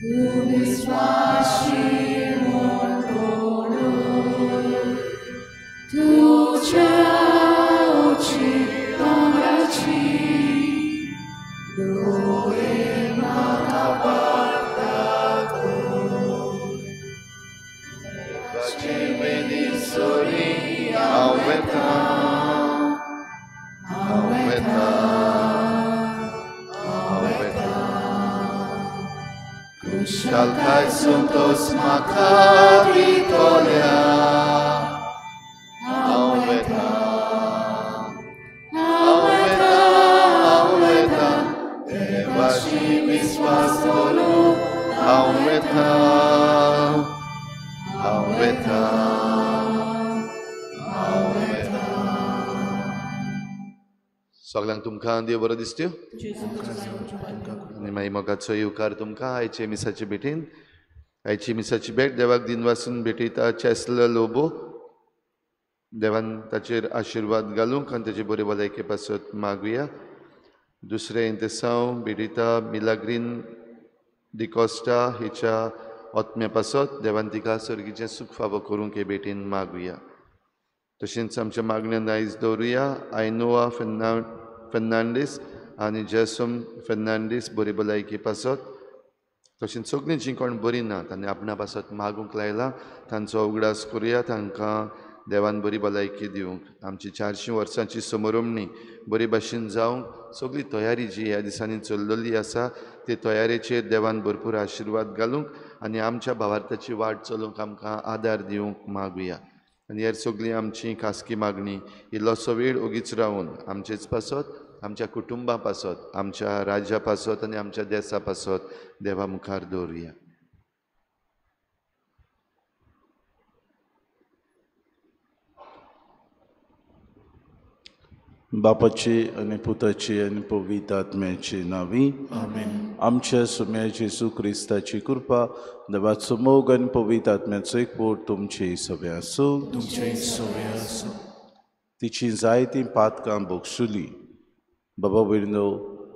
तूं विस्वाशी म्हूण कोणूय तुज्या उची तोंडाची दोळे म्हाका वाट दाखय. देवाचे वेदी सरी हांव वेता, हांव वेता, हांव वेता. खुशालकाय संतोस म्हाका दितल्या. हांव वेता, हांव वेता, हांव वेता. देवाची विस्वास दवरून हांव वेता, हांव वेता, हांव वेता. सगळ्यांक तुमकां देव बरो दिसत्यो आनी मागीर मोगाचो येवकार तुमकां आयचे मिसाचे भेटीन. आयची मिसाची भेट देवाक दिनवासून भेटयता चॅसल लोबो. देवान ताचेर आशिर्वाद घालूंक आनी ताचे बरे भलायके पासत मागुया. दुसरें इंतेसांव भेटयता मिलाग्रीन डिकॉस्टा हिच्या आत्म्या पासत. देवान तिका सर्गीचें सूख फावो करूंक हे भेटीन मागुया. तशेंच आमच्या मागण्यान आयज दवरुया आयनोआ फेर्नांडीस आनी जेसम फेर्नांडीस बरी भलायकी पासत. तशेंच सगळीं जीं कोण बरीं नात आनी आपणा पासत मागूंक लायला तांचो उगडास करुया. तांकां देवान बरी भलायकी दिवंक. आमची 400 वर्सांची समरमणी बरी भाशेन जावंक सगळी तयारी जी ह्या दिसांनी चल्लेली आसा ते तयारेचेर देवान भरपूर आशिर्वाद घालूंक आनी आमच्या भावार्थाची वाट चलोवंक आमकां आदार दिवंक मागुया. आनी हेर सगळी आमची खासगी मागणी इल्लोसो वेळ ओगीच रावून आमचेच पासत, आमच्या कुटुंबा पासत, आमच्या राज्या पासत आनी आमच्या देसा पासत देवा मुखार दवरुया. बापाची आनी पुताची आनी पवित्र आत्म्याची नांवी आमेन. आमच्या सुम्या जेजू क्रिस्ताची कृपा, देवाचो मोग आनी पवित्र आत्म्याचो एकवट तुमची सगळें आसूं. तुमचे सगळें आसूं. तिची जायतीं पातकां भोगसुली. बाबा भयणीनो,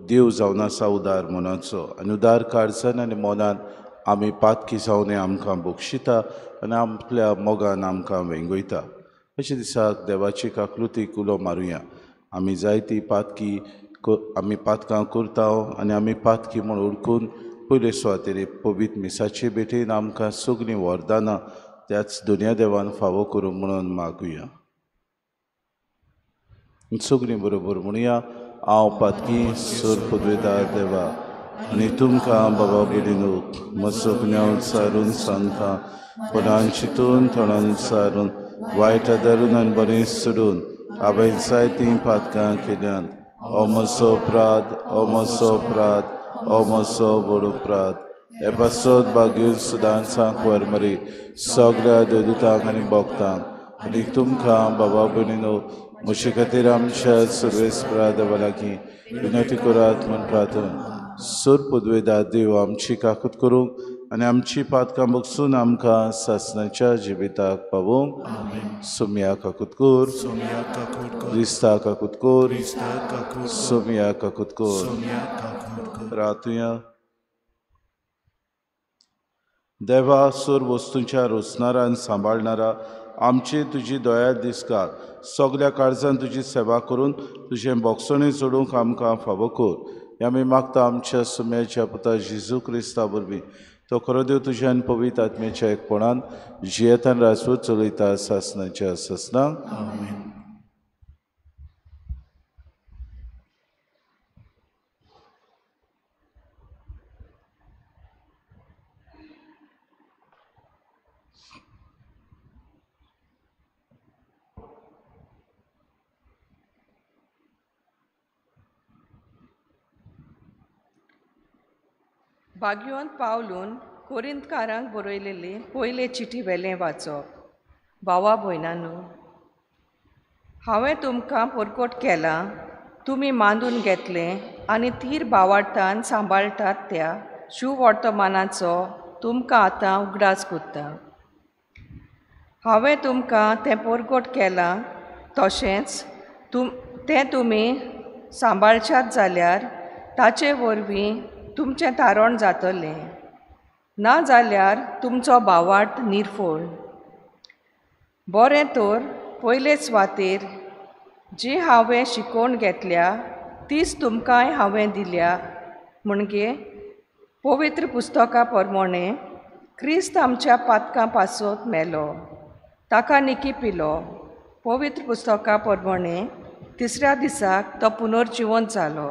देव जावन आसा उदार मनाचो आनी उदार काळजान आनी मनान आमी पातकी जावन आमकां भोगशिता आनी आपल्या मोगान आमकां वेंगयता. अशे दिसाक देवाची काकलुतीक उलो मारुया. आमी जायती पातकी आमी पातकां करता आनी आमी पातकी म्हूण उडकून पयले सुवातेर पवित्र मिसाचे भेटेन आमकां सगळीं वरदानां त्याच दुनिया देवान फावो करूं म्हणून मागुया. सगळीं बरोबर म्हणुया, हांव पातकी सोर पुदवेदार देवा आनी तुमकां बाबा भयणीनो म्हजो गुन्यांव सारून सांगता, पणान चिंतून तोंडान सारून वायट धरून आनी बरें सोडून हांवें जायतीं पातकां केल्यांत. हो म्हजो अपराध, हो म्हजो अपराध, हो म्हजो व्हड अपराध. हे पासत भाग्यून सदांच वरमरी सगळ्या देवदूतांक आनी भक्तांक आनी तुमकां बाबा भयणीनो म्हजे खातीर आमच्या सर्वेस्परा देवा लागीं विनंती करात म्हूण प्रार्थना. सोर पुदवेदार देव आमची काकूत करूंक आनी आमची पातकां बगसून आमकां सासणाच्या जिविताक पावोवंक. सोमया काकूत कर, क्रिस्ता काकूत कर, सोमया काकूत कर. रातुया. देवा, सोर वस्तूंच्या रोसणारा आनी सांबाळणारा आमची तुजी दया दिसकार. सगळ्या काळजान तुजी सेवा करून तुजें बोगसणें जोडूंक आमकां फावो कर. हें आमी मागता आमच्या सुम्याच्या पुता जेजू क्रिस्ता वरवीं. तो खरो देव तुज्या आनी पवित्र आत्म्याच्या एकपणान जियेतान राजवट चलयता सासणाच्या सासणाक. आमेन. भाग्यवंत पावलून कोरिंतकारांक बरयलेली पयले चिटी वेलें वाचप. भावा भयणांनो, हांवें तुमकां परकोट केलां, तुमी मांदून घेतलें आनी थीर भावार्थान सांबाळटात त्या शुवर्तमानाचो तुमकां आतां उगडास करता. हांवें तुमकां तें परकोट केलां तशेंच तें तुमी सांबाळशात जाल्यार ताचे वरवीं तुमचें तारण जातलें. ना जाल्यार तुमचो भावार्थ निर्फोळ. बरें तर पयले सुवातेर जी हांवें शिकोवन घेतल्या तीच तुमकांय हांवें दिल्या, म्हणजे पवित्र पुस्तका प्रमाणें क्रिस्त आमच्या पातकां पासत मेलो, ताका निकी पिलो. पवित्र पुस्तका प्रमाणें तिसऱ्या दिसाक तो पुनर्जिवंत जालो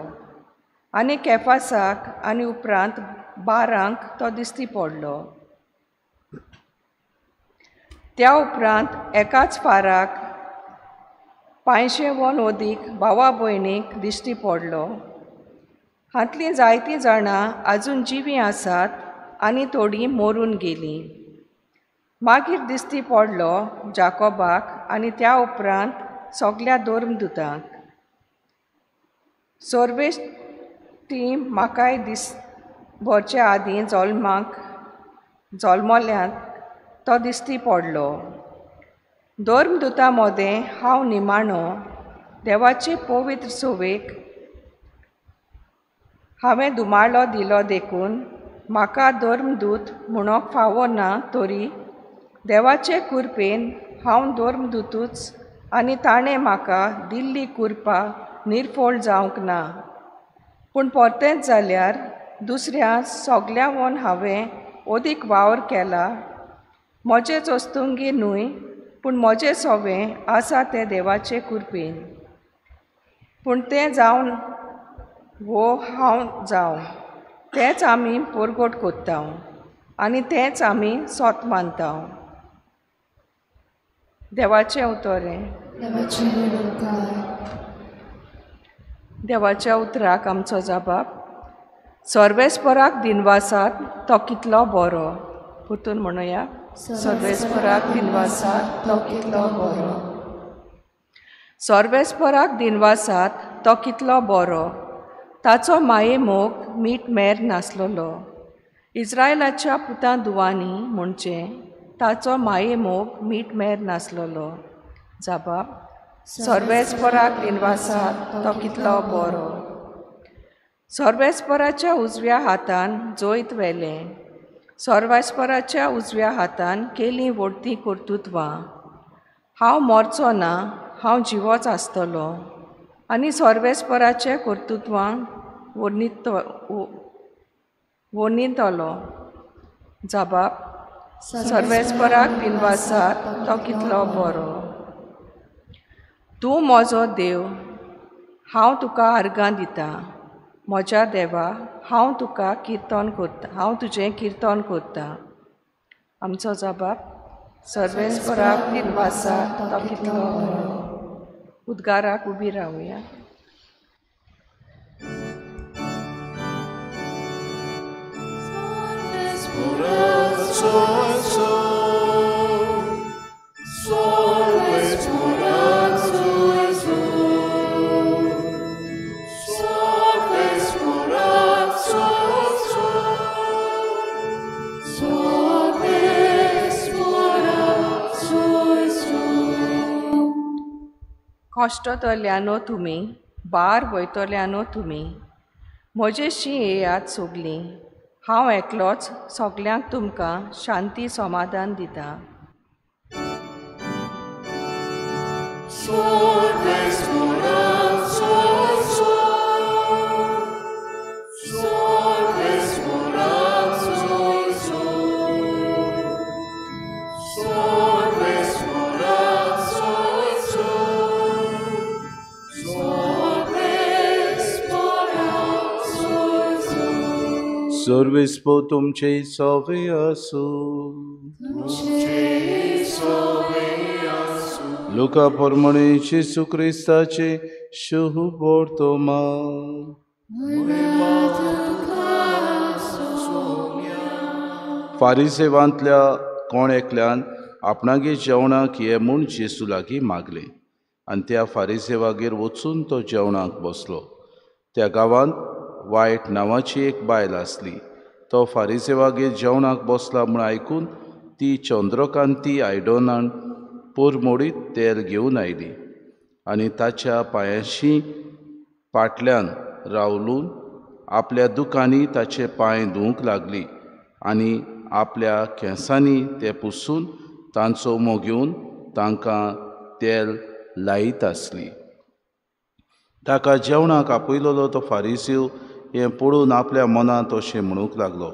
आनी केफासाक आनी उपरांत 12 तो दिश्टी पडलो. त्या उपरांत एकाच फाराक 500 अदीक भावा भयणीक दिश्टी पडलो. हांतलीं जायतीं जाणां आजून जिवीं आसात आनी थोडीं मरून गेलीं. मागीर दिश्टी पडलो जाकोबाक आनी त्या उपरांत सगल्या धर्मदुतांक. सर्वेश्टी म्हाकाय दीस भरचे आदीं जल्मल्यांत तो दिश्टी पडलो. धर्मदुतां मदें हांव निमाणो. देवाचे पवित्र सवेक हांवें दुमाळो दिलो देखून म्हाका धर्मदूत म्हणूंक फावो ना, तरी देवाचे कृपेन हांव धर्मदूतूच आनी ताणें म्हाका दिल्ली कृपा निर्फळ जावंक ना. पूण परतेंच जाल्यार दुसऱ्या सगल्यावन हांवें अदीक वावर केला. म्हजेच वस्तुंगी न्हय, पूण म्हजें सवें आसा तें देवाचे कृपेन. पूण तें जावन वो हांव जावं तेंच आमी परगट कोत्ता आनी तेंच आमी सोत मानता. देवाचें उतर हें. देवाच्या उतराक आमचो जबाब. सर्वेस्पराक दिनवासात तो कितलो बरो. परतून म्हणुया, सर्वेस्पराक दिनवासात तो कितलो बरो. सर्वेस्पराक दिनवासात तो कितलो बरो. ताचो माये मोग मीठ मेर नासलेलो. इस्रायलाच्या पुतां दुवांनी म्हणचें ताचो माये मोग मीठ मेर नासलेलो. जबाब, सर्वेस्पराक दिनवासात तो कितलो बरो. सर्वेस्पराच्या उजव्या हातान जैत व्हेलें. सर्वेस्पराच्या उजव्या हातान केलीं व्हडलीं कर्तुत्वां. हांव मरचो ना, हांव जिवोच आसतलो आनी सर्वेस्पराचें कर्तुत्वां वर्णितलो. जबाब, सर्वेस्पराक दिनवासात तो कितलो बरो. तूं म्हजो देव, हांव तुका आर्गां दितां. म्हज्या देवा, हांव तुका किर्तन करता, हांव तुजें किर्तन करतां. आमचो जबाब, सर्वेस्पराक दिनवासात तो कितलो बरो. उद्गाराक उबी रावया. कश्टतल्यानो तुमी, भार वयतल्यानो तुमी, म्हजेशी येयात सगलीं. हांव एकलोच सगल्यांक तुमकां शांती समाधान दिता. सर्वेस्पो तुमचे सवे आसूं. लुका प्रमाणे जेजू क्रिस्ताचे शुभ वर्तमान. फारिसेवांतल्या कोण एकल्यान आपणागे जेवणाक ये म्हूण जेजू लागीं मागलें आनी त्या फारिसेवागेर वचून तो जेवणाक बसलो. त्या गांवांत वायट नांवाची एक बायल आसली. तो फारिसेवागेर जेवणाक बसला म्हूण आयकून ती चंद्रकांती आयडोनान पोरमोडीत तेल घेवन आयली आनी ताच्या पांयांशी फाटल्यान रावलून आपल्या दुकांनी ताचे पांय धुवंक लागली आनी आपल्या केंसांनी ते पुसून तांचो उमो घेवन तांकां तेल लायत आसली. ताका जेवणाक आपयलोलो तो फारीसीव हें पळोवन आपल्या मनांत अशें म्हणूंक लागलो,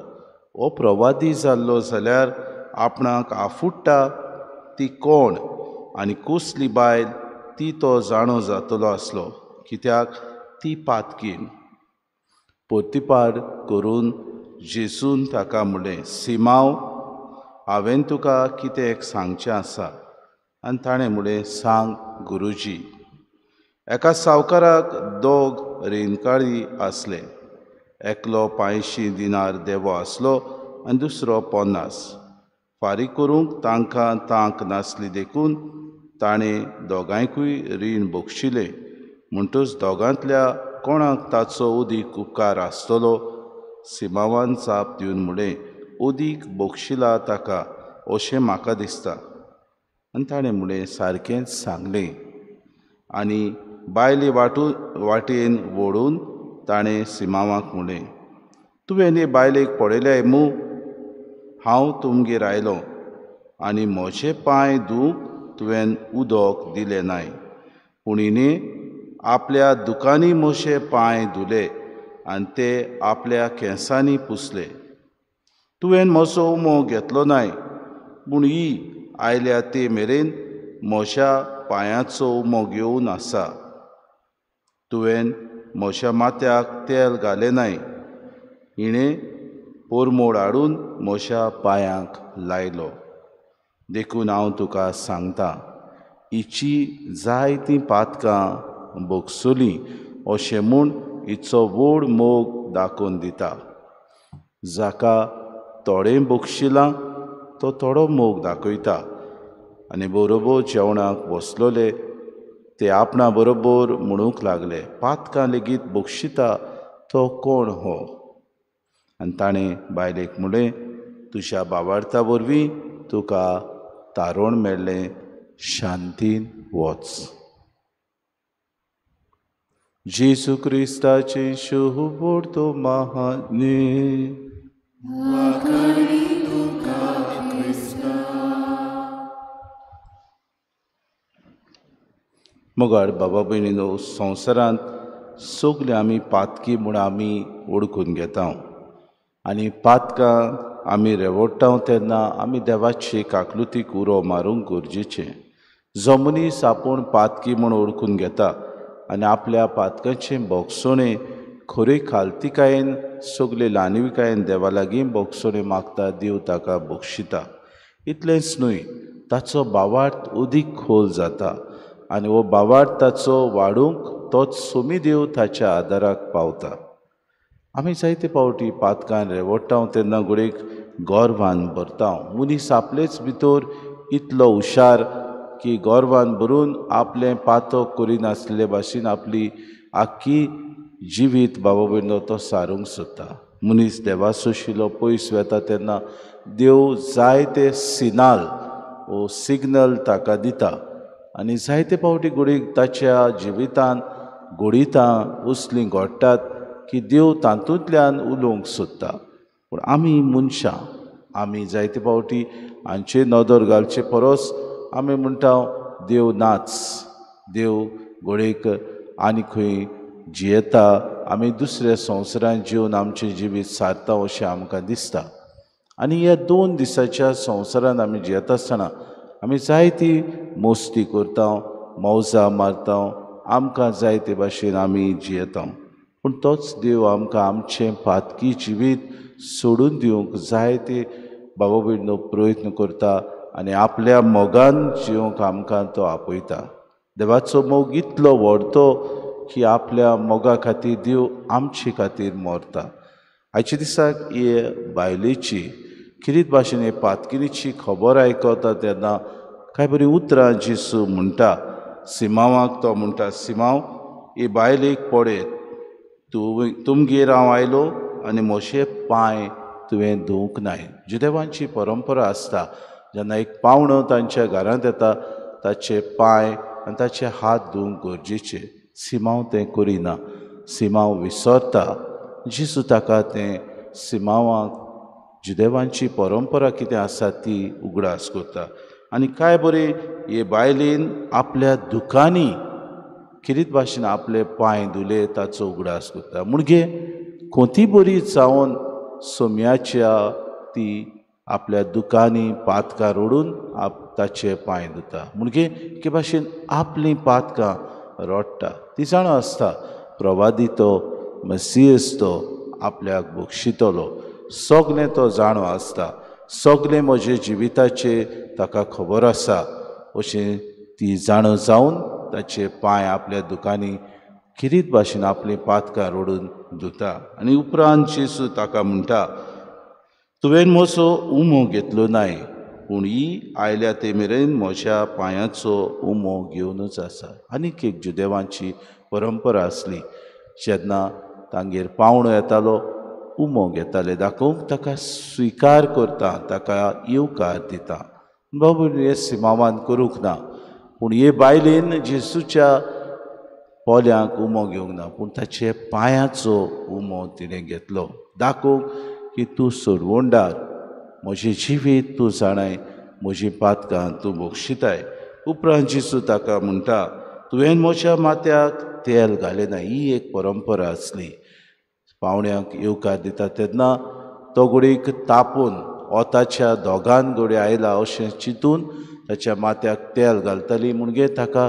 हो प्रवादी जाल्लो जाल्यार आपणाक आफुडटा ती कोण आनी कसली बायल ती तो जाणो जातलो आसलो, कित्याक ती पातकीण. पोतिपार करून जेजून ताका म्हणलें, सिमांव, हांवें तुका कितें एक सांगचें आसा. आनी ताणें म्हणलें, सांग गुरुजी. एका सावकाराक दोग रिणकाळी आसले, एकलो 500 दिनार देवो आसलो आनी दुसरो 50. फारीक करूंक तांकां तांक नासली देखून ताणें दोगांयकूय रीण बक्षिलें. म्हणटच दोगांतल्या कोणाक ताचो अदीक उपकार आसतलो? सिमांवान जाप दिवन म्हणलें, अदीक बक्षिला ताका अशें म्हाका दिसता. आनी ताणें म्हणलें, सारकेंच सांगलें. आनी बायले वाटेन वळून ताणें सिमांवाक म्हणलें, तुवें हे बायलेक पळयल्याय मू? हांव तुमगेर आयलो आनी म्हजे पांय धुवंक तुवें उदक दिलें नाय, पूण हिणें आपल्या दुकांनी म्हजे पांय धुले आनी ते आपल्या केंसांनी पुसले. तुवें म्हजो उमो घेतलो नाय, पूण ही आयल्या ते मेरेन म्हज्या पांयाचो उमो घेवन आसा. तुवें म्हज्या माथ्याक तेल घालें नाय, हिणें पोरमोळ हाडून म्हज्या पांयांक लायलो. देखून हांव तुका सांगता, हिची जायतीं पातकां भोगसलीं अशें म्हूण हिचो व्हड मोग दाखोवन दिता. जाका थोडें बक्षिलां तो थोडो मोग दाखयता. आनी बरोबर जेवणाक बसलोले ते आपणा बरोबर म्हणूंक लागले, पातकां लेगीत बक्षिता तो कोण हो? आनी ताणें बायलेक म्हणलें, तुज्या बाबार्था वरवीं तुका तारोण मेळ्ळें, शांतीन वच. जेजू क्रिस्ताचें शुभ महाने. मगार बाबा भयणीनो, संवसारांत सगळे आमी पातकी म्हूण आमी वळखून घेता आनी पातकां आमी रेवडटा तेन्ना आमी देवाची काकलुतीक उरो मारूंक गरजेचें. जो मनीस आपूण पातकी म्हूण वळखून घेता आनी आपल्या पातकांचें भोगसणें खरी खालतिकायेन सगळे ल्हानविकायेन देवा लागीं भोगसणें मागता, देव ताका बक्षिता. इतलेंच न्हय, ताचो भावार्थ अदीक खोल जाता आनी हो भावार्थ ताचो वाडूंक तोच सोमी देव ताच्या आदाराक पावता. आमी जायते फावटी पातकान रेवडटा तेन्ना घडयेक गर्वान भरता. मनीस आपलेच भितर इतलो हुशार की गर्वान भरून आपलें पातक करिनासलेले भाशेन आपली आख्खी जिवीत बाबा भयणो तो सारूंक सोदता. मनीस देवासोशिलो पयस वेता तेन्ना देव जायते सिनाल वो सिग्नल ताका दिता आनी जायते फावटी घडयेक ताच्या जिवितान घडितां असलीं घडटात की देव तातूंतल्यान उलोवंक सोदता. पूण आमी मनशां, आमी जायते फावटी हांचे नदर घालचे परस आमी म्हणटा देव नाच, देव घडयेक आनी खंय जियेता, आमी दुसऱ्या संवसारांत जिवन आमचें जिवीत सारता अशें आमकां दिसता. आनी ह्या 2 दिसाच्या संवसारांत आमी जियेता आसतना आमी जायती मस्ती करता, मौजा मारता, आमकां जाय ते भाशेन आमी जियेता. पूण तोच देव आमकां आमचें पातकी जिवीत सोडून दिवंक जायते बाबा भयणो प्रयत्न करता आनी आपल्या मोगान जिवंक आमकां तो आपयता. देवाचो मोग इतलो व्हडतो की आपल्या मोगा खातीर देव आमचे खातीर मरता. आयच्या दिसाक हे बायलेची किरीत भाशेन हे पातकिरीची खबर आयकता तेन्ना कांय बरीं उतरां जेजू म्हणटा सिमांवाक. तो म्हणटा, सिमांव, हे बायलेक पळयत तूं तुमगेर हांव आयलो आनी म्हजे पांय तुवें धुवंक नाय. जुदेवांची परंपरा आसता, जेन्ना एक पावणो तांच्या घरांत येता ताचे पांय आनी ताचे हात धुवंक गरजेचे. सिमांव तें करिना, सिमांव विसरता. जेजू ताका तें सिमांवाक जुदेवांची परंपरा कितें आसा ती उगडास करता. आनी काय बरें हे बायलेन आपल्या दुखांनी किरीत भाशेन आपले पांय धुले ताचो उगडास करता. म्हणजे कोती बरी जावन सोम्याच्या ती आपल्या दुखांनी पातकां रोडून ताचे पांय धुता. म्हणजे एके भाशेन आपलीं पातकां रोडटा. ती जाणा आसता प्रवादी तो मसियस तो आपल्याक बक्षितलो, सगलें तो जाणो आसता, सगलें म्हजे जिविताचें ताका खबर आसा अशें ती जाणो जावन ताचे पांय आपल्या दुखांनी किरीत भाशेन आपलीं पातकां रोडून धुता. आनी उपरांत जेजू ताका म्हणटा, तुवें म्हजो उमो घेतलो नाय, पूण ही आयल्या ते मेरेन म्हज्या पांयाचो उमो घेवनूच आसा. आनीक एक जुदेवांची परंपरा आसली, जेन्ना तांगेर पावणो येतालो उमो घेताले दाखोवंक ताका स्विकार करता, ताका येवकार दिता. बाबू हे सिमावान करूंक ना, पूण हे बायलेन जेजूच्या पोल्यांक उमो घेवंक ना, पूण ताचे पांयाचो उमो तिणें घेतलो दाखोवंक की तूं सोडवणदार, म्हजें जिवीत तूं जाणाय, म्हजी पातकां तूं बक्षिताय. उपरांत जेजू ताका म्हणटा, तुवें म्हज्या माथ्याक तेल घालें ना. ही एक परंपरा आसली, पावण्यांक येवकार दिता तेन्ना तो घोडयेक तापून ओताच्या दोगान घोडये आयला अशें चिंतून ताच्या माथ्याक तेल घालताली, म्हणजे ताका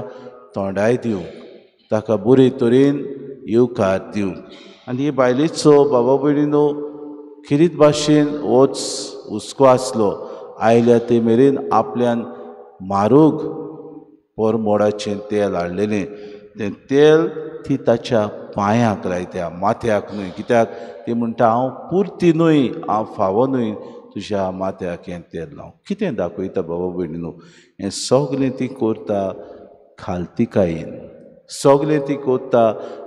तोंडाय दिवंक, ताका बरे तरेन येवकार दिवंक. आनी हे बायलेचो बाबा भयणीनो खिरीत भाशेन होच हुस्को आसलो, आयल्या ते मेरेन आपल्यान म्हारोग परमोडाचें तेल हाडलेलें, तें तेल ती ताच्या पांयांक लायता, माथ्याक न्हय. कित्याक ती म्हणटा, हांव पुरती न्हय, हांव फावो न्हय तुज्या माथ्याक हें तेल लावं. कितें दाखयता बाबा भयणीनो, हें सगलें ती करता खालतिकायेन, सगलें ती करता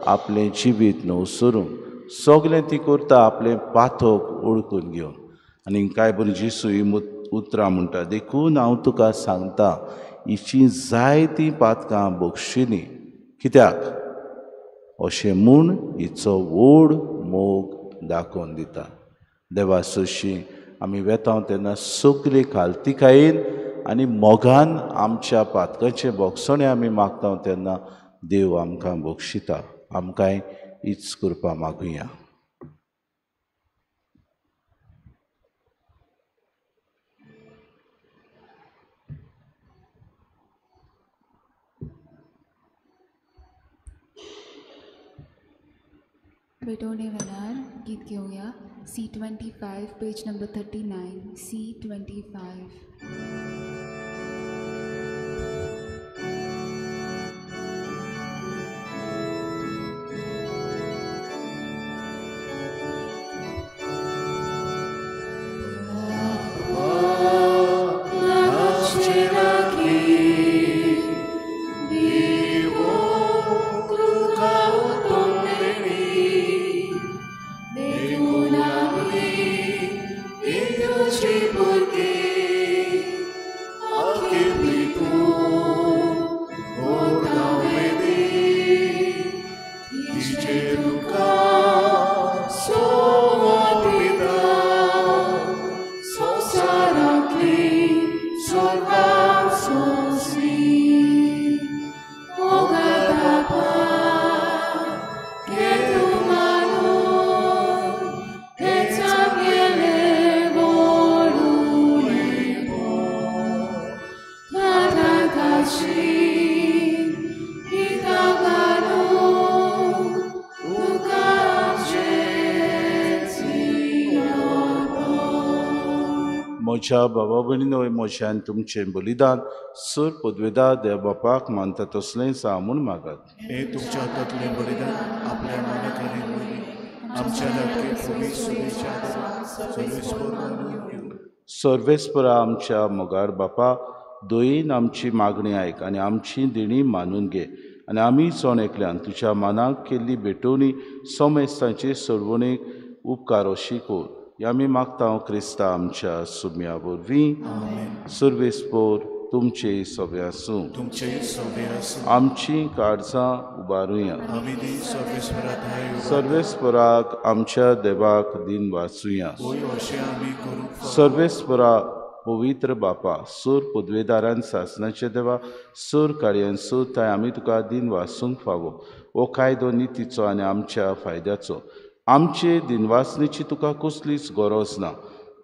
आपलें जिवीत नवसरूंक, सगलें ती करता आपलें पातक ओळखून घेवन. आनी कांय बरी जेजू ही उतरां म्हणटा, देखून हांव तुका सांगता हिची जायतीं पातकां बक्षिली, कित्याक अशें म्हूण हिचो व्हड मोग दाखोवन दिता. देवा सोशी आमी वेता तेन्ना सगळे खालतिकायेन आनी मोगान आमच्या पातकांचें बोगसणें आमी मागता तेन्ना देव आमकां बक्षिता. आमकांय हीच कृपा मागुया. भेटोणे वेळार गीत घेवया. C25 page number 39. C25. म्हज्या बाबा भयणीनो, म्हज्यान तुमचें बलिदान सर पदवेदा देव बापाक मानता तसलेंच हांव म्हूण मागात. हे तुमच्या हातांतलें बलिदान आपल्या मानाखाली आमच्या सर्वेस्परा आमच्या मोगार बापा, दयेन आमची मागणी आयक आनी आमची देणी मानून घे आनी आमी जण एकल्यान तुज्या मानाक केल्ली भेटवणी समेस्तांचे सोडवणेक उपकार अशी कर. आमी मागता क्रिस्ता आमच्या सुम्या वरवीं. सर्वेस्पोर तुमचे सोबे आसूं। तुमचे सोबे आसूं। आमची काळजां उबारुया। सर्वेस्पराक आमच्या देवाक दिन वाचुया। सर्वेस्परा पवित्र बापा सूर पदवेदारान सासनाचे देवा सूर कार्यान सूर ताय आमी तुका दिन वाचूंक फावो। हो कायदो नितीचो आनी आमच्या फायद्याचो। आमचे दिनवासनेची तुका कसलीच गरज ना,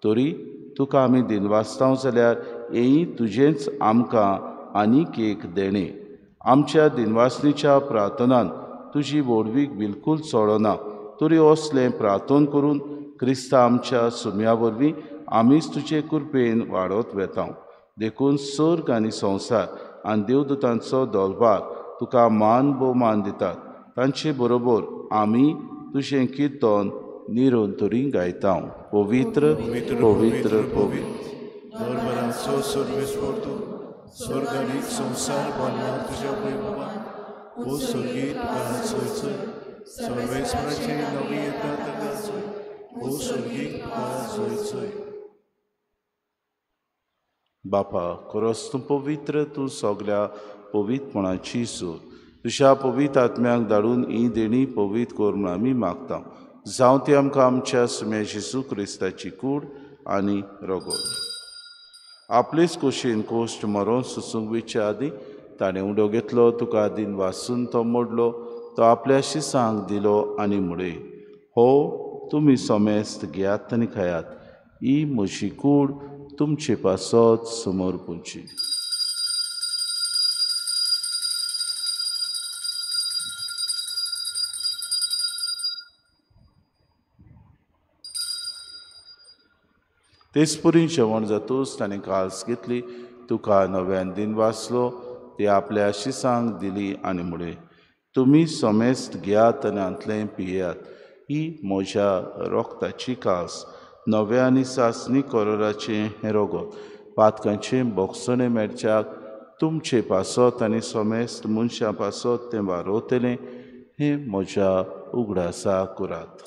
तरी तुका आमी दिनवासताव जाल्यार हेंय तुजेंच आमकां आनीक एक देणें। आमच्या दिनवासनेच्या प्रार्थनान तुजी व्हडवीक बिलकूल चडना, तरी असलें प्रार्थन करून क्रिस्ता आमच्या सुम्या वरवीं आमीच तुजे कृपेन वाडत वेता। देखून सर्ग आनी संवसार आनी देवदूतांचो दलबार तुका मान भोवमान दितात। तांचे बरोबर आमी तुजें किर्तन निरंतरी गायता। पवित्र पवित्र पवित्र दरबाराचो सर्वेस्पर तूं, स्वर्ग आनी संवसार भरला तुज्या वैभवान। ओ स्वर्गी तुका जय जय, सर्वेस्पराचे नवी येता तुका जय। ओ स्वर्गी तुका जय जय। बापा खरोच तूं पवित्र, तूं सगल्या पवित्रपणाची सूर। तुज्या पवित्र आत्म्याक धाडून ही देणी पवित्र कर म्हूण आमी मागता। जावं ती आमकां आमच्या सुम्या जेजू क्रिस्ताची कूड आनी रगत। आपलेच कुशीन कोश्ट मरोन सुसूंक वयच्या आदीं ताणें उडो घेतलो, तुका दिन वासून तो मोडलो, तो आपल्या शिसांक दिलो आनी म्हळें, हो तुमी समेस्त घेयात आनी खायात, ही म्हजी कूड तुमचे पासत समर्पूची। तेचपुरी जेवण जातूच ताणें काल्स घेतली, तुका नव्यान दिन वाचलो, ती आपल्या शिसांक दिली आनी म्हळें, तुमी समेस्त घेयात आनी हांतलें पियात, ही म्हज्या रोगताची कास, नव्या आनी सासणी कोरोराचें हें रोगत, पातकांचें बोगसणें मेळच्याक तुमचे पासत आनी समेस्त मनशां पासत तें वारोवतलें, हें म्हज्या उगडासा करात।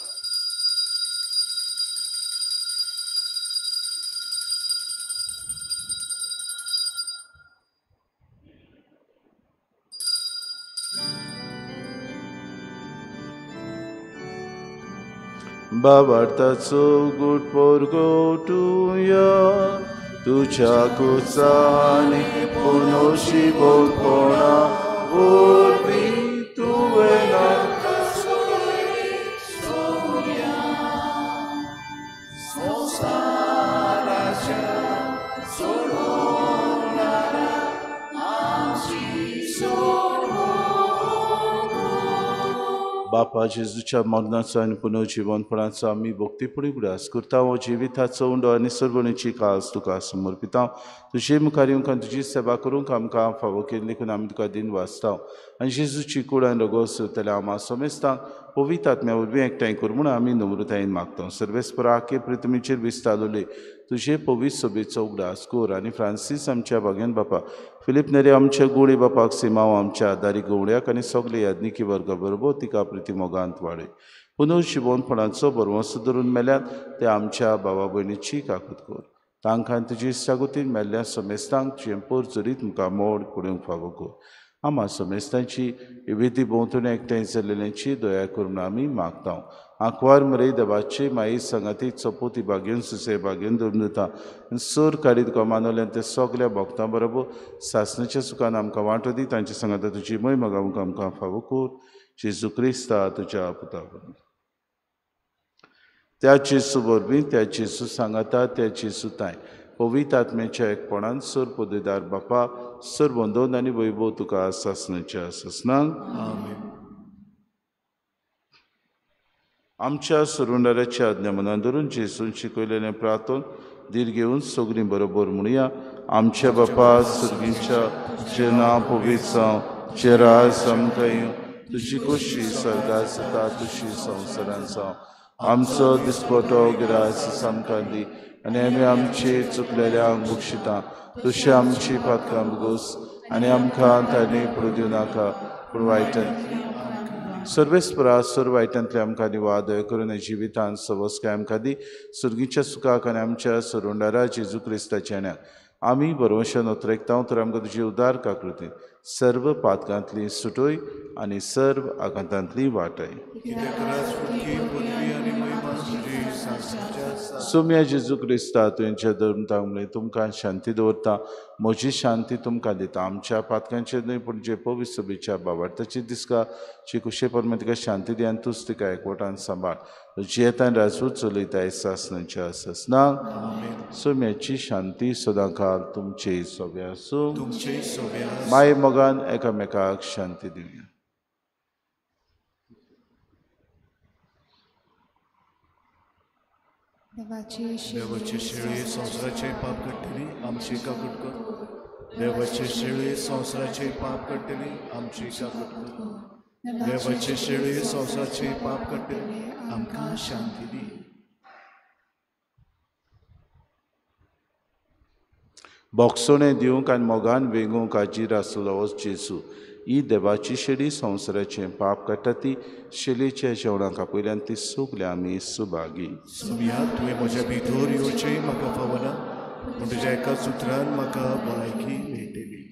बाबार्थाचो गुट पोरगोटुया तुझ्या कुसानी पुनोशी बोलपणा वरवीं तुवें आमकां सोडया संवसाराच्या सोडवणारा आमची सोडवण। बापा जेजूच्या मरणाचो आनी पुनर्जिवनपणाचो आमी भक्तीपुणी उगडास करता। हो जिविताचो उंडो आनी सर्वणीची कास तुका समर्पिता। तुजे मुखार येवंक आनी तुजी सेवा करूंक आमकां फावो केली देखून आमी तुका दिन वाचता। आनी जेजूची कूड आनी रगत सोदतल्या आमा समेस्तांक पवित्र आत्म्या वरवीं एकठांय कर म्हूण आमी नम्रतायेन मागता। सर्वेस्परा आखे पृथ्वीचेर विस्तारले तुजे पवित्र सभेचो उगडास कर आनी फ्रांसीस आमच्या भाग्यान बापा, फिलीप नेरे आमच्या गोळे बापाक, सिमाव आमच्या आदारी गवळ्याक आनी सगळे याज्ञिकी वर्गा बरोबर तिका प्रितीमोगांत वाडय। पुनर्जिवनपणाचो भरवंसो धरून मेल्यात ते आमच्या भावा भयणीची काकूत कर। तांकां तुजी इश्टागतीन मेल्ल्या समेस्तांक तुजें पोरजरीत मुखार मोड पडूंक फावो कर। आमा समेस्तांची विधी भोंवतणी एकठांय जाल्ल्यांची दया करून आमी मागता। आंकवार मरे देवाचे माई सांगाती चपोती बागेन सुसे बागेन धरून दिता सर काडी तुका मानवल्यान ते सगल्या भक्तां बरोबर सासणाच्या सुखान आमकां वांटो दी। तांच्या सांगाता तुजी मोय गावंक आमकां फावो कर। जेजू क्रिस्ता तुज्या पुता वरवीं। त्या जेजू वरवीं, त्या जेजू सांगाता, त्या जेजू ताय पवित्र आत्म्याच्या एकपणान सर पदवीदार बापा सर वंदन आनी वैभव तुका सासणाच्या सासणाक। आमेन। आमच्या सरुंडाराच्या आज्ञा मनान धरून जेजून शिकयलेलें प्रार्थन धीर घेवन सगळीं बरोबर म्हणुया। आमच्या बापा सर्गीच्या, तुजें नांव पवित्र जावं, तुजें राज आमकां येवं, तुजी खोशी स्वर्गार जाता तशी संवसारांत जावं। आमचो दिसपटो गिरास आमकां दी आनी आमी आमची चुकलेल्यांक बक्षिता, तशी आमची पातकां भोगोस आनी आमकां तांणी पडूं दिवं नाका, पूण वायटान। सर्वेस्परा सर्व वायटांतले आमकां निवा दया करून जिवितांत सवस्काय आमकां दी सुर्गीच्या सुखाक आनी आमच्या सरुंडारा जेजू क्रिस्ताच्या न्याक आमी बरोवशान उतरेकता तर आमकां तुजी उदार काकृती सर्व पातकांतली सुटोय आनी सर्व आघातांतली वाटय. सोम्या जेजू क्रिस्ता तुमच्या धर्मतांमुळे तुमकां शांती दवरता, म्हजी शांती तुमकां दिता. आमच्या पातकांचेर न्हय पूण जे पवित्र सभेच्या बाबार्थाची दिसका जी कुशे परमे तिका शांती दी आनी तूच तिका एकवटान सांबाळ. जियेतान राजू चलयता सासनाच्या सासना. सोम्याची शांती सदांकाल तुमचे सोबे आसूं. माय मोगान एकामेकाक शांती दिवया. देवाचे शेळी संवसाराचे पाप काडटली आमची काकूट कर. देवाचे शेळी संवसाराचे पाप काडटली आमची काकूट कर. देवाचे शेळी संवसाराचे पाप काडटली आमकां शांती दी. बोगसोणें दिवंक आनी मोगान वेंगोवंक हाजीर आसलो जेजू. ही देवाची शेळी संवसाराचें पाप काडटा ती शेळीच्या जेवणाक आपयल्यान ती सगळीं आमी सुभागी. सोम्या तुवें म्हज्या भितर येवचें म्हाका फावना पूण तुज्या एका सुत्रान म्हाका भलायकी मेळटली.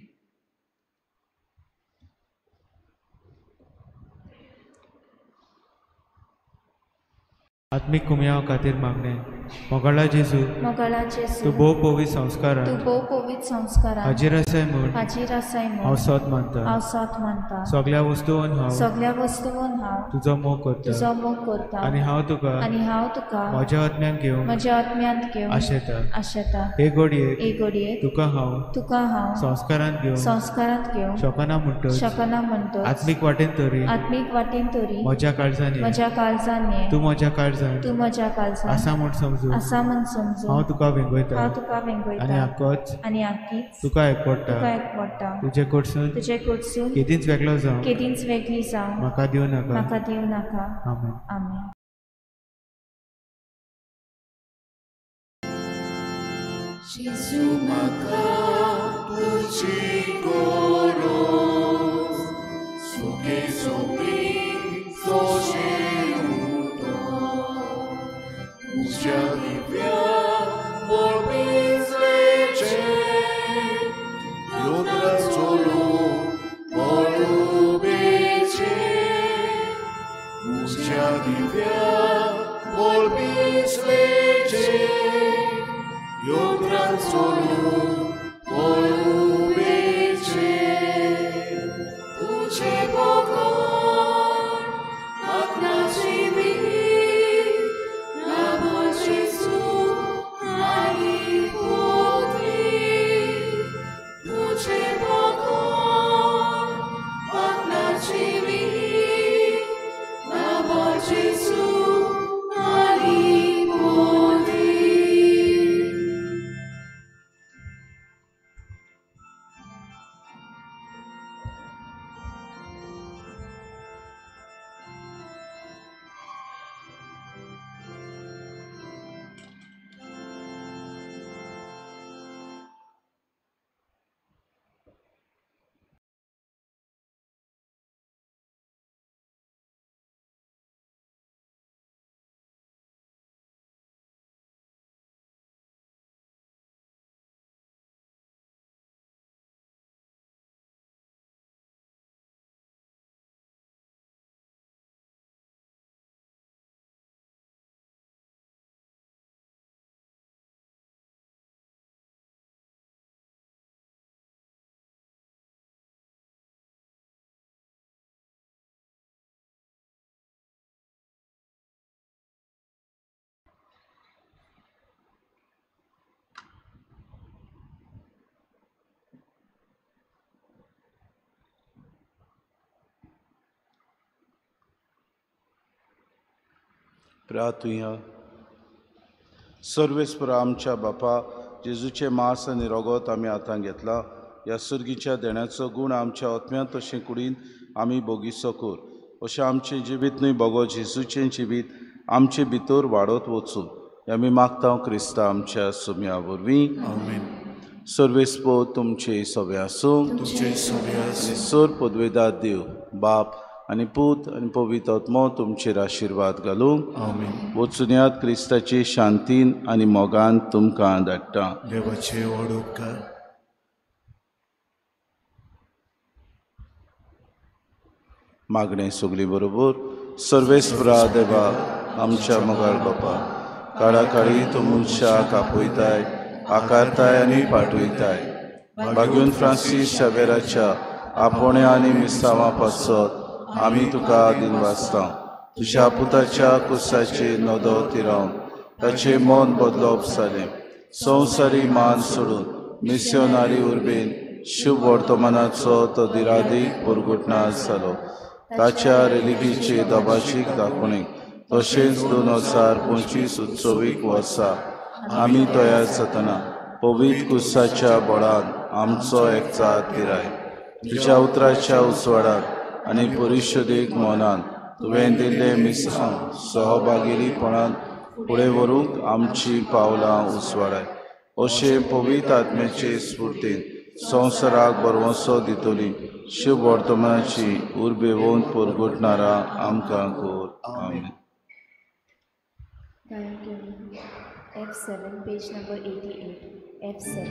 आत्मीक कुमयाव खातीर मागणें. मोगाळा जेजू, तूं भोव पवित्र संस्कारान हाजीर आसाय म्हूण हांव सोद मानता. सगळ्या वस्तून हांव तुजो मोग करता आनी हांव तुका म्हज्या आत्म्यान घेवन आशेता. हे घडयेक तुका हांव संस्कारांत घेवंक शकना म्हणटच आत्मीक वाटेन तरी म्हज्या काळजान तूं म्हज्या काळजान आसा म्हूण समजून हांव तुका वेंगयता आनी आक्कोच तुका एकवटा. तुजे कडसून केदींच वेगळो जावं म्हाका दिवं नाका. आमेन. जेजू म्हाका तुजी गरज सुखे सोंपी सोशें तुज्या दिव्या बोलपिसलेचें योद्रा चोलो बोलुबेचें तुज्या दिव्या बोलपिसलेचें योद्रा चोलो बोलुबेचें तुजें बगर म्हाका जिवीत प्रार्थुया. सर्वेस्पर आमच्या बापा, जेजूचें मांस आनी रगत आमी हातांत घेतलां. ह्या सुर्गीच्या देण्याचो गूण आमच्या आत्म्यांत तशें कुडीन आमी भोगिसो कर. अशें आमचें जिवीत न्हय बगो जेजूचें जिवीत आमचे भितर वाडत वचूं. आमी मागता क्रिस्ता आमच्या सुम्या वरवीं. आमेन. सर्वेस्पर तुमचे सवे आसूं. तुमचे सवे आसूं. आनी सर पदवेदार देव बाप आनी पूत आनी पवित्र आत्मो तुमचेर आशिर्वाद घालूंक. आमेन. वचुनयात क्रिस्ताचे शांतीन आनी मोगान तुमकां धाडटा. देवाचे व्हड उपकार. मागणें सगळीं बरोबर. सर्वेस्परा देवा, आमच्या मोगाळ बापा, काळाकाळी तूं मनशाक आपयताय, आकारताय आनी पाठयताय. बागून फ्रांसीस शावेराच्या आपोवण्या आनी मिसांवा पासत आमी तुका दिनवासता. तुज्या पुताच्या कुसाचे नदो तिरावन ताचें मन बदलप जालें. संवसारी मान सोडून मिस्योनारी उर्बेन शुभ वर्तमानाचो तो दिरादीक परगुटना जालो. ताच्या रेलिगीचे दबाशीक दाखोवणेक तशेंच 2025 उत्सवीक वर्सा आमी तयार जातना पवित्र कुसाच्या बळान आमचो एकचार तिराय. तुज्या उतराच्या उजवाडान आनी परिशदेक मनान तुवें दिल्लें मिसांव सहभागीपणान फुडें व्हरूंक आमचीं पावलां उजवाडाय. अशें पवित्र आत्म्याचे स्फुर्तीन संवसाराक बरवसो दितली शुभ वर्तमानाची उर्बेवन परगटणारा आमकां कर. आमेन. F7, page number 88, F7.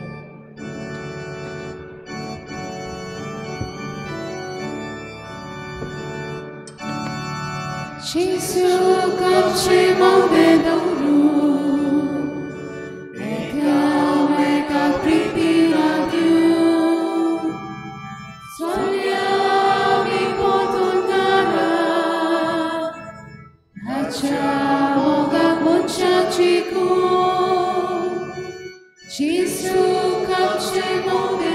Gesù cance monde dauru, eka priti radiu, sogliami potunara, acha moga monchachiku. Gesù cance monde